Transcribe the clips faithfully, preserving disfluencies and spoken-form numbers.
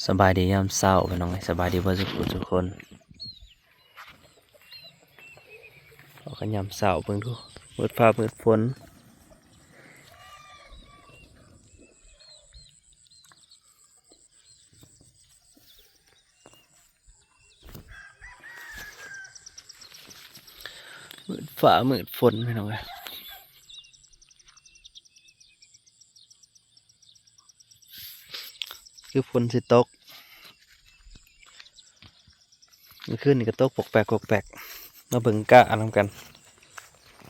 สบายดียามเช้าพี่น้องเอ้ย สบายดีเบิดทุกผู้ทุกคน เอากันยามเช้าเบิ่งดู มืดฟ้ามืดฝน มืดฟ้ามืดฝนพี่น้องเอ้ย คือฝนสิตก เมื่อคืนนี้ก็ตกปอกแปกปอกแปก มาเบิ่งกะนำกัน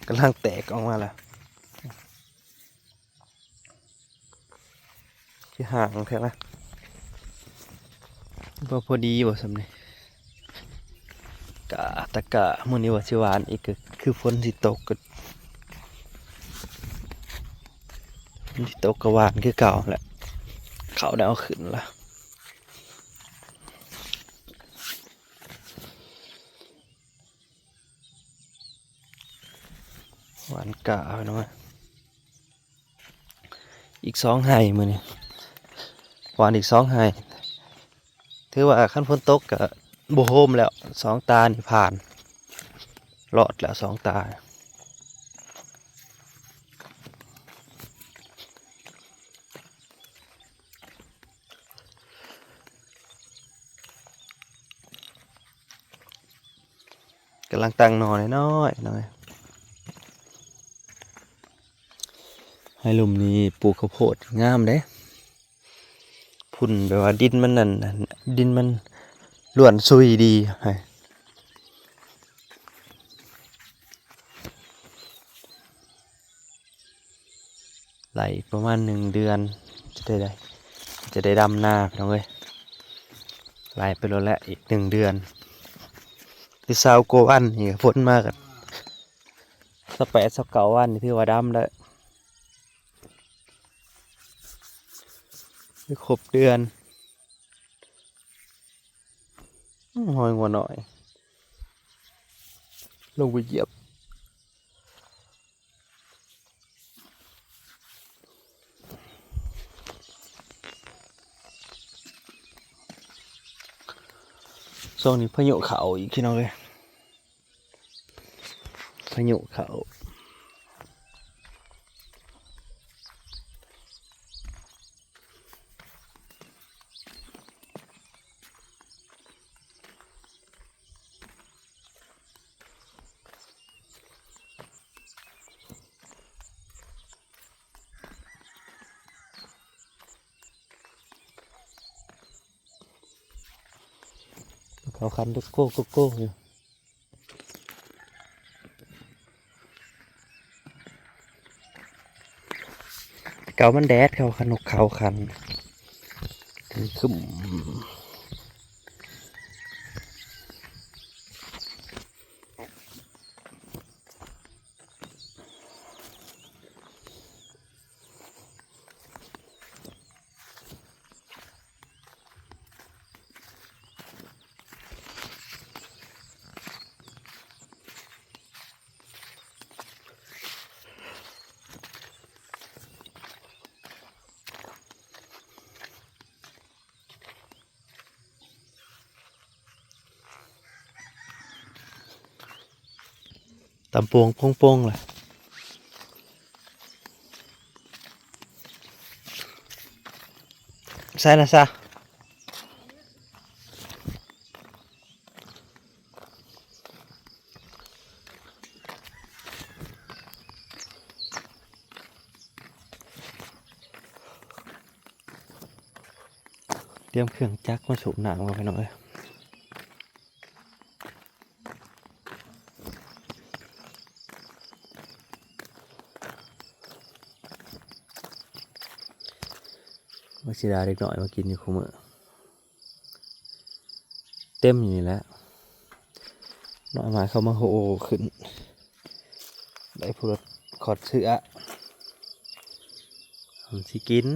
กำลังแตกออกมาแล้ว คือห่างแท้นะ บ่พอดีบ่ส่ำนี่ กะ แต่กะมื้อนี้ว่าสิหว่านอีก ก็คือฝนสิตก ก็ฝนสิตกก็หว่านคือเก่าแหละ เขาได้เอาขึ้นละ หว่านกะเอาไว้หน่อย อีกสองไฮ่มื้อนี้ หว่านอีกสองไฮ่ ถือว่าคันฝนตกก็บ่โฮมแล้ว สองตานี่ผ่าน รอดแล้วสองตา กำลังตั้งหน่อน้อยๆ น้อย ไฮ่ลุ่มนี้ปลูกข้าวโพดงามเด้ พุ่นแบบว่าดินมันนั่นน่ะ ดินมันร่วนซุยดี ไฮ่ ไหลประมาณหนึ่งเดือน จะได้ จะได้ดำนาพี่น้องเอ้ย ไหลไปแล้วแหละ อีกหนึ่งเดือน คือซาวกว่าวันนี่ ฝนมาก็ซาวแปด ซาวเก้าวันนี่ถือว่าดำแล้ว คือครบเดือน อืม หอยงัวน้อย ลงไปเหยียบ ช่วงนี้พายุเข้าอีกพี่น้องเอ้ย พายุเข้า เขาคันโกโก้โกโก้อยู่ เก่ามันแดด เขาคันนกเขาคัน คึม ตำปวงโป่งๆ เลย ใส่นะซะ เตรียมเครื่องจักรมาสูบน้ำก่อนพี่น้องเอ้ย ว่าสิได้เด็กน้อยมากินอยู่คุมื้อ เต็มอยู่นี่แหละ น้อยหมาเข้ามาโหขึ้น ได้ผู้ละขอดเสื้อ ผมสิกิน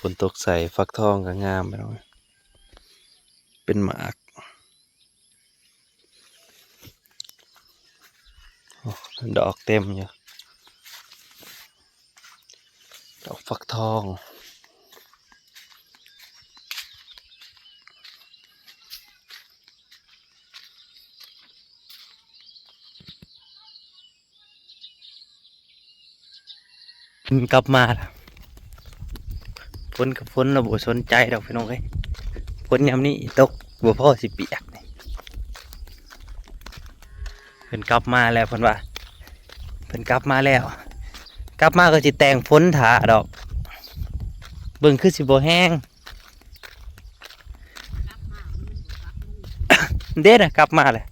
ฝนตกใส่ฟักทองก็งามไปแล้ว เป็นหมาก โอ้ ดอกเต็มอยู่ ดอกฟักทอง มันกลับมาล่ะ ฝนกับฝน เราบ่สนใจดอกพี่น้องเอ้ย ฝนยามนี้ตกบ่พอสิเปียกนี่ เพิ่นกลับมาแล้ว เพิ่นว่า เพิ่นกลับมาแล้ว กลับมาก็สิแต่งฝนถ่าดอก เบิ่งคือสิบ่แฮง เด้นะ กลับมาเลย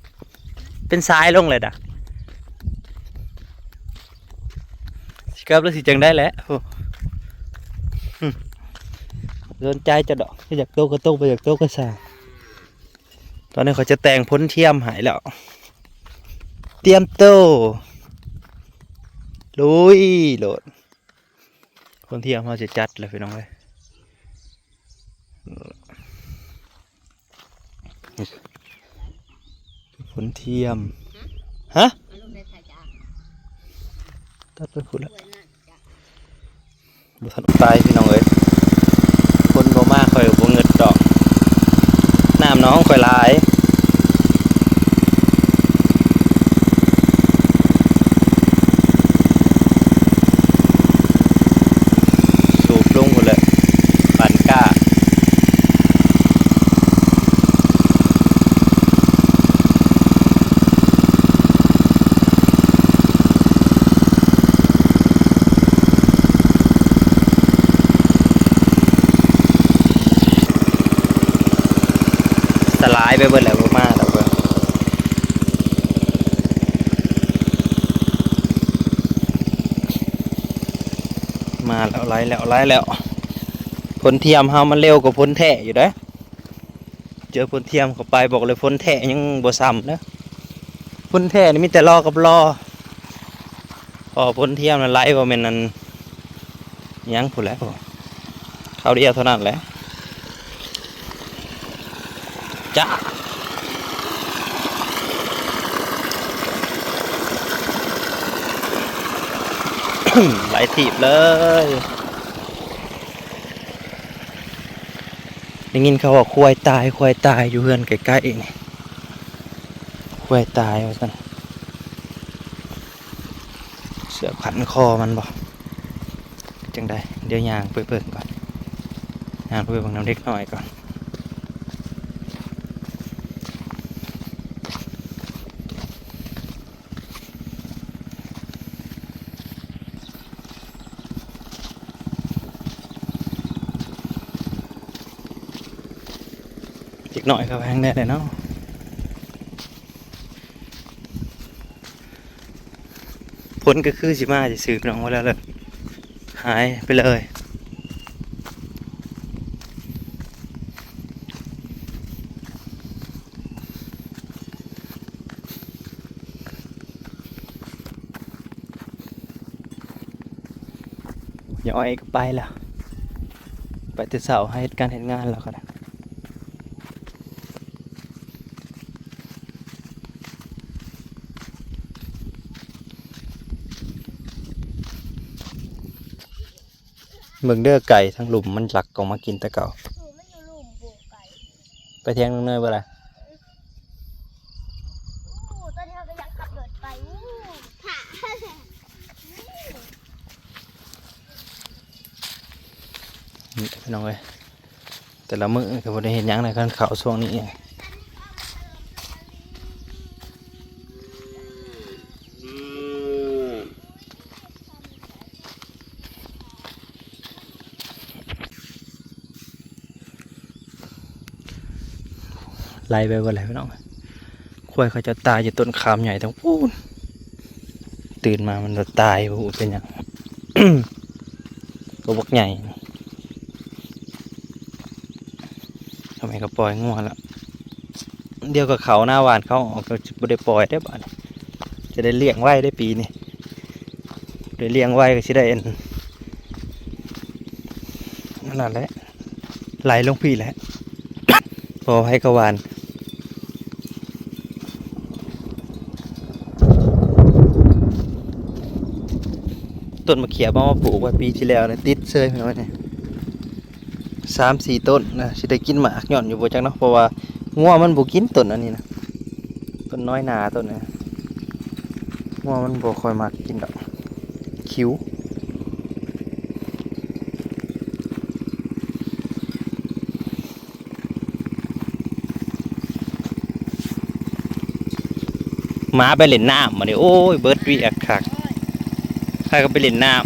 เป็นสายลงเลยนะ สิกลับแล้วสิจังได้แหละ โอ้ สนใจจะดอก อยากโตก็โต บ่อยากโตก็ซ่า ตอนนี้เขาจะแต่งฝนเทียมให้แล้ว เตรียมโต ลุยโลด ฝนเทียมเขาจะจัดเลยพี่น้องเอ้ย ฝนเทียม ฮะ เอาลงในสายจาง ตัดไปพุ้นละ บ่ทันไปพี่น้องเอ้ย ฝนบ่มาข่อยบ่เงิดดอก น้ำหนองข่อยหลาย สูบลงพุ้นแหละ ปานกล้า สลายไปเบิดแล้ว บ่มาแล้วเบิ่ง มาแล้ว ไหลแล้ว ไหลแล้ว ฝนเทียมเฮามันเร็วกว่าฝนแท้อยู่เด้อ เจอฝนเทียมเข้าไปบอกเลย ฝนแท้ยังบ่ส่ำเด้อ ฝนแท้นี่มีแต่รอกับรอ พอฝนเทียมน่ะไหลบ่แม่นอันหยังพุ้นแหละ คราวเดียวเท่านั้นแหละ จ้า ไหลถีบเลย ได้ยินเขาว่าควายตาย ควายตายอยู่เฮือนใกล้ๆนี่ ควายตายว่าซั่น เสือพันคอมันบ่ จังใด เดี๋ยวย่างไปเบิ่งก่อน ย่างไปเบิ่งนำเด็กน้อยก่อน เด็กน้อยเขาแฮงแน่เลยเนาะ ฝนก็คือสิมาซื่อๆ พี่น้อง ว่าแล้วเลย หายไปเลย อย่าอ้อยก็ไปแล้ว ไปแต่เช้า หาเฮ็ดการเฮ็ดงานแล้วก็ได้ เบิ่งเด้อ ไก่ทั้งหลุมมันลักออกมากินแต่เก่า ไปเที่ยงน้องเนยบ่ล่ะ อู้ ตอนนี้เราก็ยังขับรถไป อู้ นี่พี่น้องเอ้ย แต่ละมื้อก็บ่ได้เฮ็ดหยังเลย คันข้าวช่วงนี้ ไล่ไปบ่แล้วพี่น้อง ควายเขาจะตายอยู่ต้นขามใหญ่ตรงปู้น ตื่นมามันจะตาย บ่ฮู้เป็นหยัง ก็บักใหญ่ ทำไมก็ปล่อยงัวละ เดี๋ยวก็เขาหน้าหวานเขาออกก็บ่ได้ปล่อยได้อบัดนี้ จะได้เลี้ยงไว้ได้ปีนี้ ได้เลี้ยงไว้ก็สิได้อัน นั่นแหละ ไหลลงพี้แหละ พอให้กะหวาน ต้นมะเขือมามาปลูกไว้ปีที่แล้วนะ ติดเซยพี่น้องเนี่ย สามสี่ต้นนะ สิได้กินหมากย้อนอยู่บ่จักเนาะ เพราะว่างัวมันบ่กินต้นอันนี้นะ ต้นน้อยนาต้นนี้ งัวมันบ่ค่อยมักกินดอก คิว หมาไปเล่นน้ำมาเนี่ย โอ้ย เบิดเวียกคัก พากันไปเล่นน้ำ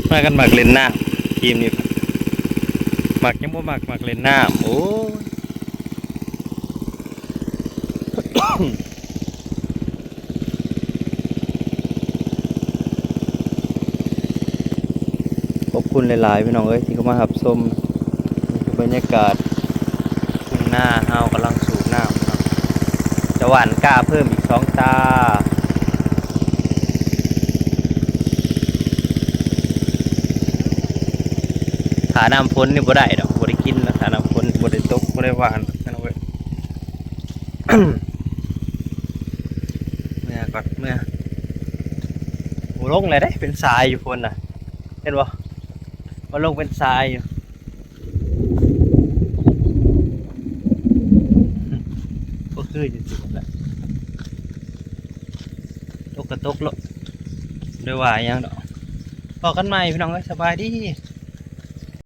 พากันมักเล่นน้ำ ทีมนี้ มักยังบ่มัก มักเล่นน้ำ โอ้ย ขอบคุณหลายๆ พี่น้องเอ้ย ที่เข้ามารับชม นี่คือบรรยากาศทุ่งนา เฮากำลังสูบน้ำเนาะ จะหว่านกล้าเพิ่มอีกสองตา ถ้าน้ำฝนนี่บ่ได้ดอก บ่ได้กินแล้ว ถ้าน้ำฝนบ่ได้ตก บ่ได้หว่าน พี่น้องเอ้ย เมื่อก่อน เมื่อ โอ้ ลงเลยเด้ เป็นทรายอยู่พุ้นน่ะ เห็นบ่ มันลงเป็นทรายอยู่ ก็คือจะสิบแหละ ตกก็ตกโลด บ่ได้ว่าหยังดอก พ้อกันใหม่พี่น้องเอ้ย สบายดี